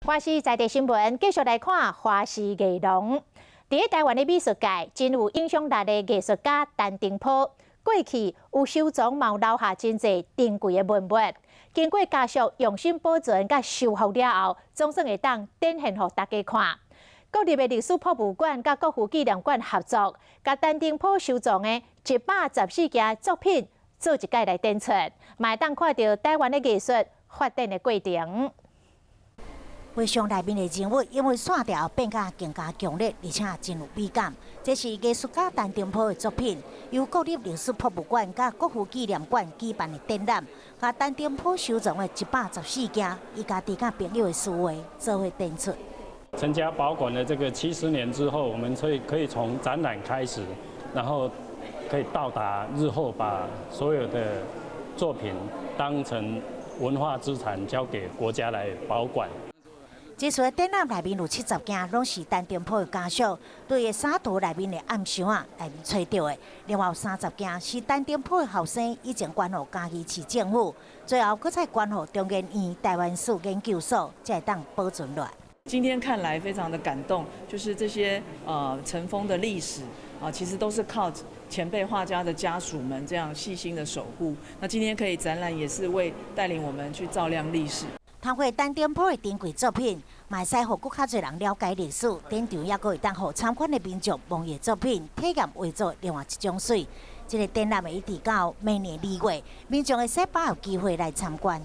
華視在地新聞繼續來看華視藝廊。佇台灣的美術界，真有影響力的藝術家陳澄波，過去有收藏嘛留下真濟珍貴的文物。經過家屬用心保存佮修復了後，總算會當展現予大家看。國立的歷史博物館佮國父紀念館合作，共陳澄波收藏的114件作品做一擺來展出，嘛會當看著台灣的藝術發展的過程。畫像內面的人物，因為線條變甲更加強烈，而且真有美感。這是藝術家陳澄波的作品，由國立歷史博物館佮國父紀念館舉辦的展覽，共陳澄波收藏的114件，伊家己佮朋友的私畫做伙展出。陳家保管了這個70年之後，我們可以從展覽開始，然後可以到達日後把所有的作品當成文化資產交給國家來保管。這次的展覽內面有70件，攏是陳澄波的家屬對沙圖內面的暗箱仔內面揣著的。另外有30件是陳澄波的後生以前捐予嘉義市政府，最後閣再捐予中研院台灣史研究所，才會當保存落來。今天看來非常的感動，就是這些塵封的歷史啊，其實都是靠前輩畫家的家屬們這樣細心的守護。那今天可以展覽，也是為帶領我們去照亮歷史。通過陳澄波的珍貴作品，嘛會使予閣較濟人了解歷史。展場也閣會當予參觀的民眾望伊作品，體驗畫作另外一種媠。這個展覽會一直到明年2月，民眾會使把握機會來參觀。